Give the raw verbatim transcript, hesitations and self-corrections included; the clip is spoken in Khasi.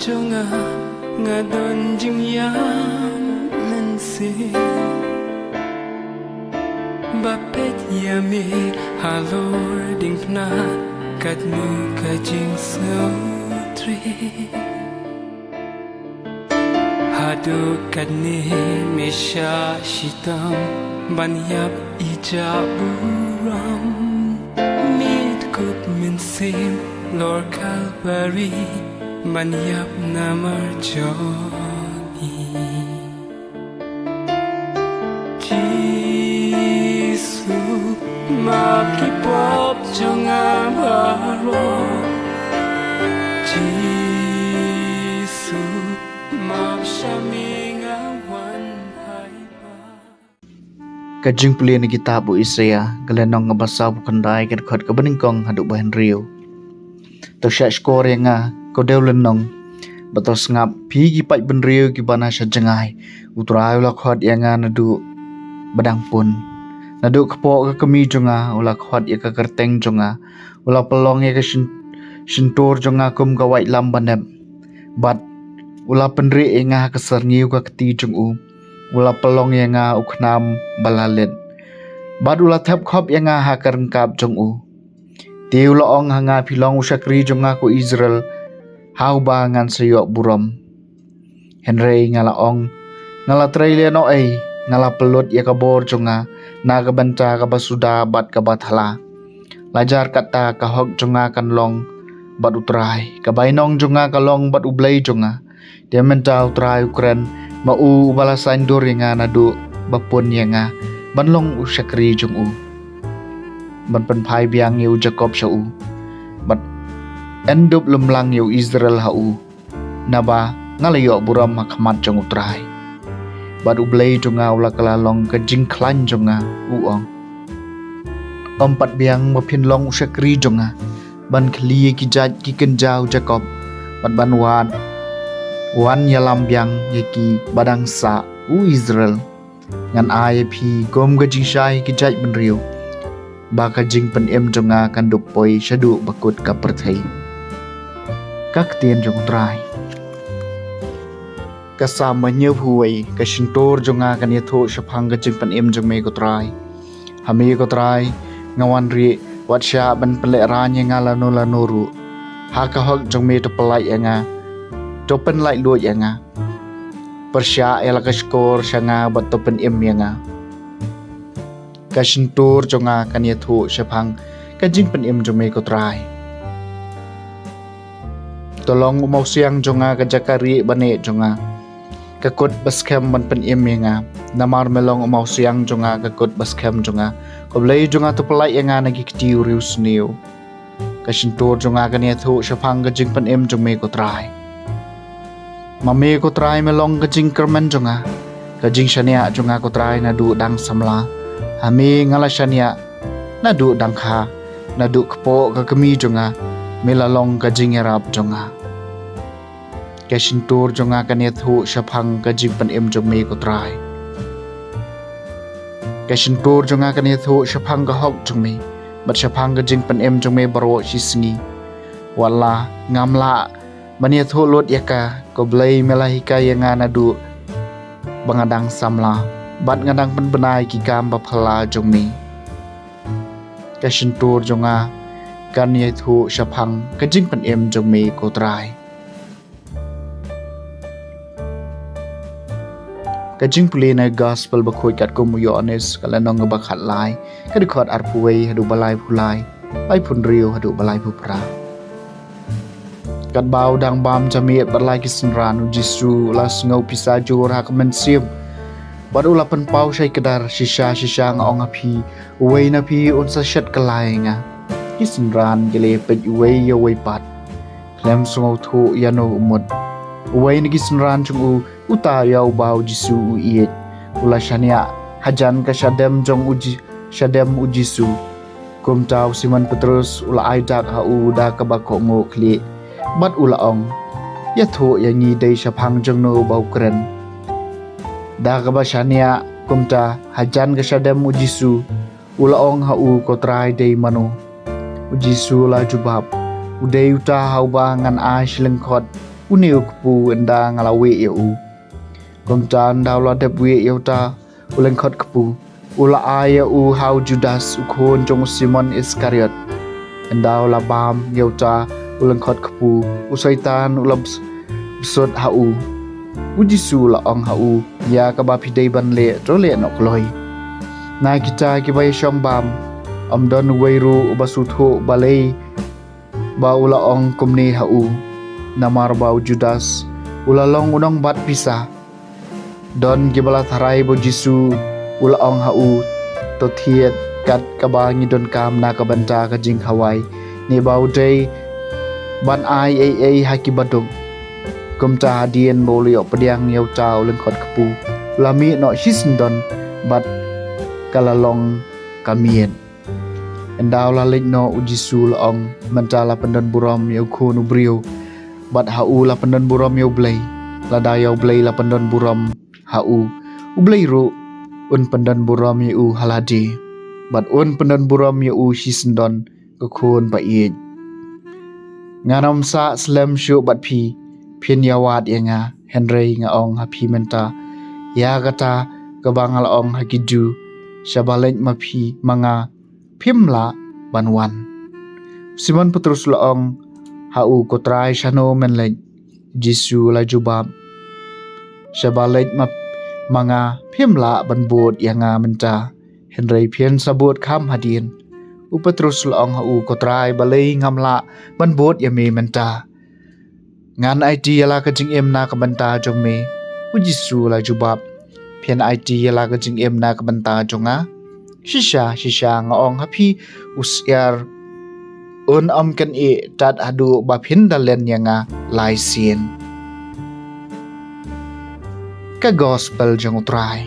Jong nga, nga don jingïam mynsiem ba peit ïa me halor diengphna katno ka jingsngewtrei. Haduh katne me shah shitom ban ïap ïa ka burom. Me dkup mynsiem halor Kalbari ban ïap namar jong ngi. Jisu, map ki pop jong nga baroh. Jisu, map sha me nga wan paidbah. Ka jingpule na kitab u Isaïah, ka lynnong kaba sawphew khyndai, ka dkhot kaba nyngkong haduh ba hynriew. To shahshkor ïa nga, ko dewlynnong, bad to sngap, phi ki paidbynriew kiba na sha jngai. U Trai u la khot ïa nga naduh ba dang pun. Naduh kpoh ka kmie jong nga u la khot ïa ka kyrteng jong nga. U la pynlong ïa ka shyn-, shyntur jong nga kum ka waitlam ba nep. Bad u la pynrieh ïa nga ha ka syrngiew ka kti jong u. U la pynlong ïa nga u khnam ba la lit. Bad u la thep khop ïa nga ha ka ryngkap jong u. Te u la ong ha nga, phi long u shakri jong nga ko Israel, ha uba ngan sa ïoh burom. Hynrei nga la ong, nga la trei lehnohei, nga la pynlut ïa ka bor jong nga na ka bynta kaba suda bad kaba thala. La jar kata ka hok jong nga kan long bad U Trai, ka bainong jong nga ka long bad U Blei jong nga. Te mynta U Trai u kren, ma u uba la saiñdur ïa nga naduh ba pun ïa nga ban long u shakri jong u, ban pynphai biang ïa u Jakob sha u, bad yn dup lem lang ïa u Israel ha u. Naba nga la ïoh burom ha khmat jong U Trai, bad U Blei jong nga u la kylla long ka jingkhlaiñ jong nga, u ong. Ym pat biang ba phin long u shakri jong nga ban khlieh ïa ki jait ki kynja u Jakob, bad ban wad wan ïalam biang ïa ki ba dang sah u Israel. Ngan ai ïa phi kum ka jingshai ki jait bynriew, ba ka jingpynim jong nga kan dup poi shaduh ba kut ka pyrthei. Ka ktien jong U Trai. Ka Salm ba hynñiewphew wei. Ka shyntur jong nga kan ïathuh shaphang ka jingpynim jong me ko Trai. Ha me ko Trai nga wan rieh, wat shah ban pynlehraiñ ïa nga lano lano ruh. Ha ka hok jong me to pyllait ïa nga, to pynlait luid ïa nga. Pyrshah ïa la ka shkor sha nga bad to pynim ïa nga. Ka shyntur jong nga kan ïathuh shaphang ka jingpynim jong me ko Trai. To long u mawsiang jong nga, ka jaka rieh ba neh jong nga, ka kut ba skhem ban pynim ïa nga. Namar me long u mawsiang jong nga, ka kut ba skhem jong nga, ko Blei jong nga, to pyllait ïa nga na ki kti u riewsniew. Ka shyntur jong nga kan ïathuh shaphang ka jingpynim jong me ko Trai. Ma me ko Trai me long ka jingkyrmen jong nga, ka jingshaniah jong nga ko Trai naduh dang samla. Ha me nga la shaniah naduh dang kha, naduh kpoh ka kmie jong nga me la long ka jingïarap jong nga. Ka shyntur jong nga kan ïathuh shaphang ka jingpynim jong me ko Trai. Ka shyntur jong nga kan ïathuh shaphang ka hok jong me, bad shaphang ka jingpynim jong me baroh shi sngi. Wat la ngam lah ban ïathuh lut ïa ka, ko Blei me la hikai ïa nga naduh ba nga dang samla, bad nga dang pynbna ïa ki kam ba phylla jong me. Ka shyntur jong nga kan ïathuh shaphang ka jingpynim jong me ko Trai. Ka jingpule na Gospel bakhuid katkum u Ïoannis, ka lynnong kaba khatlai, ka dkhot arphew wei haduh ba laiphew lai, laiphew hynriew haduh ba laiphew phra. Katba u dang bam jingmut bad la ki synran, u Jisu u la sngew pisa jur ha ka mynsiem, bad u la pynpaw shai kdar, shisha shisha nga ong ha phi, uwei na phi un sa shet kylla ïa nga. Ki synran ki la peit uwei ïa uwei pat, khlem sngewthuh ïano u mut. Uwei na ki synran jong u, uta ïa uba u Jisu u ïeit, u la shaniah hajan ka shadem jong u Ji-, shadem u Jisu. Kumta u Simon Petrus u la ai dak ha u da kaba kohnguh khlieh, bad u la ong, ïathuh ïa ngi dei shaphang jongno ba u kren. Da kaba shaniah kumta hajan ka shadem u Jisu, u la ong ha u, ko Trai, dei mano? U Jisu u la jubab, u dei uta ha uba ngan ai shi lyngkhot Une u kpu ynda nga la wieh ïa u. Kumta ynda u la dep wieh ïa uta u lyngkhot kpu, u la ai ïa u ha u Judas, u khun jong u Simon Iskariot. Ynda u la bam ïa uta u lyngkhot kpu, u Soitan u la bes-, besut ha u. U Jisu u la ong ha u, ïa kaba phi dei ban leh, to leh noh kloi. Na kita kiba ïashong bam, ym don uwei ruh uba sngewthuh balei ba u la ong kumne ha u. Namar ba u Judas u la long u nongbat pisa. Don kiba la tharai ba u Jisu u la ong ha u, to thied kat kaba ngi donkam na ka bynta ka jingkhawai, ne ba u dei ban ai ei ei ha kiba duk. Kumta hadien ba u la ïoh pdiang ïa uta u lyngkhot kpu, u la mih noh shisyndon bad ka la long ka miet. Ynda u la leit noh, u Jisu u la ong, mynta la pyndon burom ïa u Khun u briew. Bad ha u la pyndon burom ïa u Blei. Lada ïa u Blei la pyndon burom ha u, u Blei ruh un pyndon burom ïa u ha lade. Bad un pyndon burom ïa u shisyndon, ko khun ba ïeit. Ngan ym sah slem shuh bad phi, phin ïawad ïa nga, hynrei nga ong ha phi mynta, ïa kata kaba nga la ong ha ki Jiw, shaba leit ma phi, ma nga, phim lah ban wan. Simon Petrus la ong ha u, ko Trai, shano men leit? Jisu la jubab, shaba leit ma, ma nga, phim lah ban bud ïa nga mynta, hynrei phin sa bud kham hadien. U Petrus la ong ha u, ko Trai, balei ngam lah ban bud ïa me mynta? Ngan aiti ïa la ka jingim na ka bynta jong me. U Jisu la jubab, phin aiti ïa la ka jingim na ka bynta jong nga? Shisha, shisha, nga ong ha phi, u syiar un ym kynnoh tad haduh ba phin da len ïa nga lai sien. Ka gospel jong u Trai.